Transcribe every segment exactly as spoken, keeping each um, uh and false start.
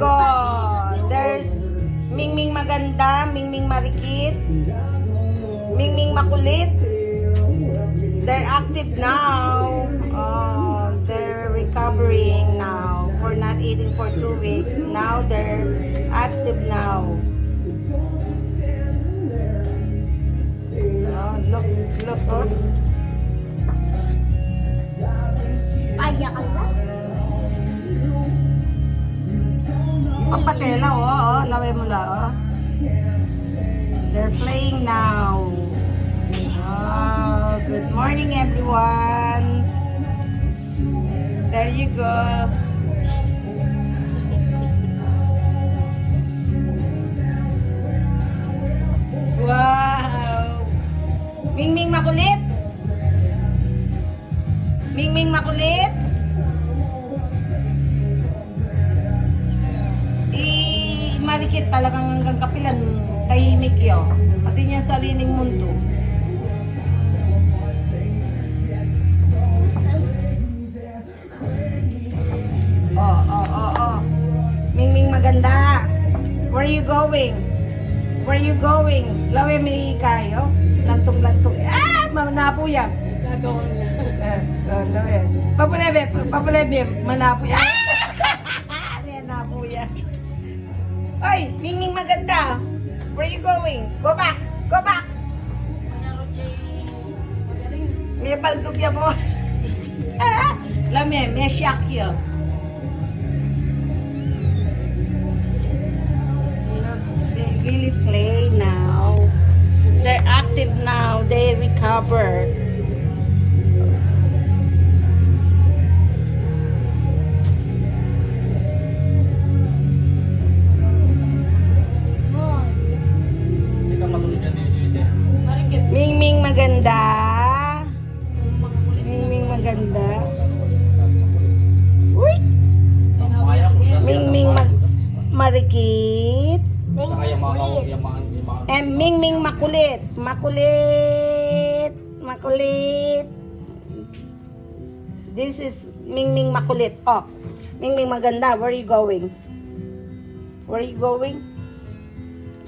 Go! There's Mingming Maganda, Mingming Marikit, Mingming Makulit. They're active now. Oh, they're recovering now for not eating for two weeks. Now they're active now. Oh, look, look, oh. Paya ka ba? Ang patela, oh, oh, lawe mu la, oh. They're playing now. Oh, good morning, everyone. There you go. Wow. Mingming Makulit. Mingming Makulit. I Marikit talagang anggang kapilan, tahimik ya. Pati niya sariling mundo. Oh, oh, oh, oh. Mingming Maganda. Where you going? Where you going? Lawe me kayu. Lantung-lantung. Ah! Manapu ya. Gagawin niya. Ah, oh, lawe. Papule be, papule be, manapu ya. Ah! Manapu ya. Oy, Mingming Maganda. Where you going? Go back. Go back. Mangarap niya yung magaling. Me baldug ya mu. Lawe me, me shock ya. They really play now. They're active now. They recover. Mingming Maganda. Mingming Maganda. Uy! Mingming Mag-, Marikit. Mingming Kulit. Eh, Mingming Makulit. Makulit. Makulit. This is Mingming Makulit. Oh, Mingming Maganda, where are you going? Where are you going?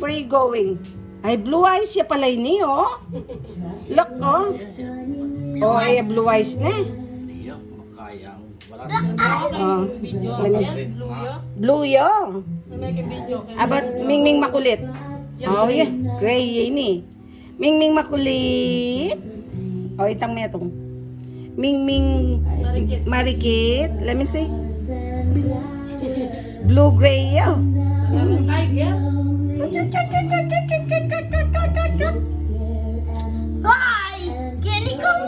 Where are you going? Ay, blue eyes ya pala ini, oh. Look, oh. Oh, ay, blue eyes na. Iya, makaya. Wala na. Oh. Video. Blue ya. Blue ya. May video. About Mingming Makulit. Oh, yeah. Gray ya ini. Mingming Makulit. O, itang metung. Mingming Marikit. Marikit. Let me see. Blue gray ya. Ay, ya. Ay, kinikom.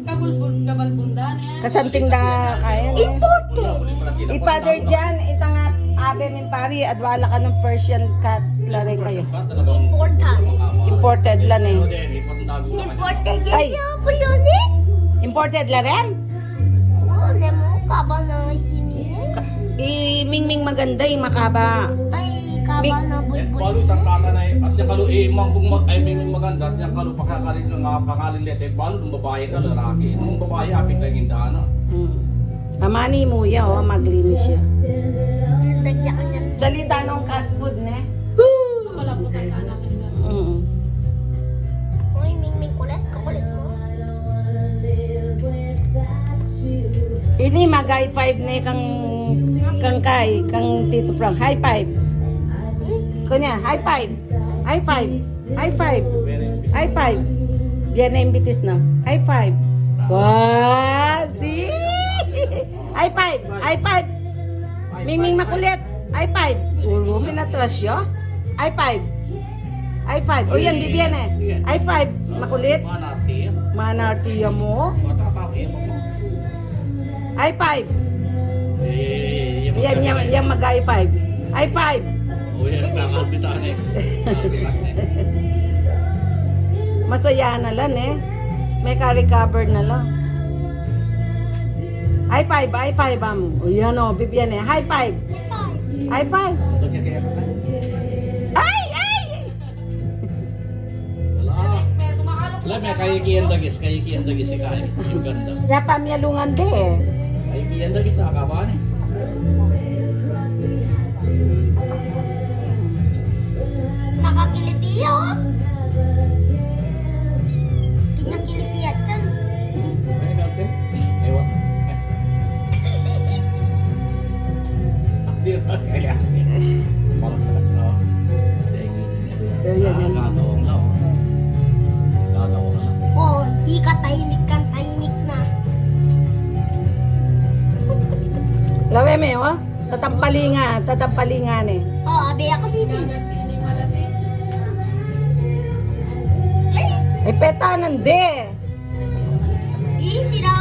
Kabulbul, kabal bunda niya. Kasanting da kaya. Imported. I Father John, itang abe ming pari, adwa la kanu Persian cat la rin kayu. Imported. Imported la ne. Imported. Ay. Imported la rin? Oo, ne mo, kaba na ikini ne. I Mingming Maganda, i makaba. Ay, kaba na bulbul. Balu, tatata na, at niya kalu, eh, Mingming Maganda, at niya kalu, pakakarin ka nga, pangalan nila, eh, balu, nung babae ka, lalaki. Nung babae, apit na yung dana. Hmm. Amani mu ya, oh, maglinis ya. Salita nung cat food, ne? Wala po tayo anak. Mm. Uy, Mingming, kulit, kakulit mo. Ini mag-high five ne kang, kang Kai, kang Tito Frank. High five. Kunya, high five. High five. High five. High five. Biar na imbitis na. High five. Wah, si. High five. High five. Mingming makulit. High five. Ulo, minatras ya. High five. High five. O yan, bibian e. High five. Makulit. Manarti ya mu. High five. Yan, yan, yan mag-high five. High five. Masaya na la ne. Meka-recover na la. High five, high five, am. O, yan o, bibian e. High five. High five. Ay, ay! Wala. Wala, me kayiki yan dagis, kayiki yan dagis, ika e. Yung ganda. Kaya pamialungan de e. Kayiki yan dagis, akaba ne. Ayan, yan. Oh, hika, tahimik kan tahimik na. Lawe me, oh. Tatampalingan, tatampalingan e. Oh, abe aku dito. E, peta nande. Ih, sira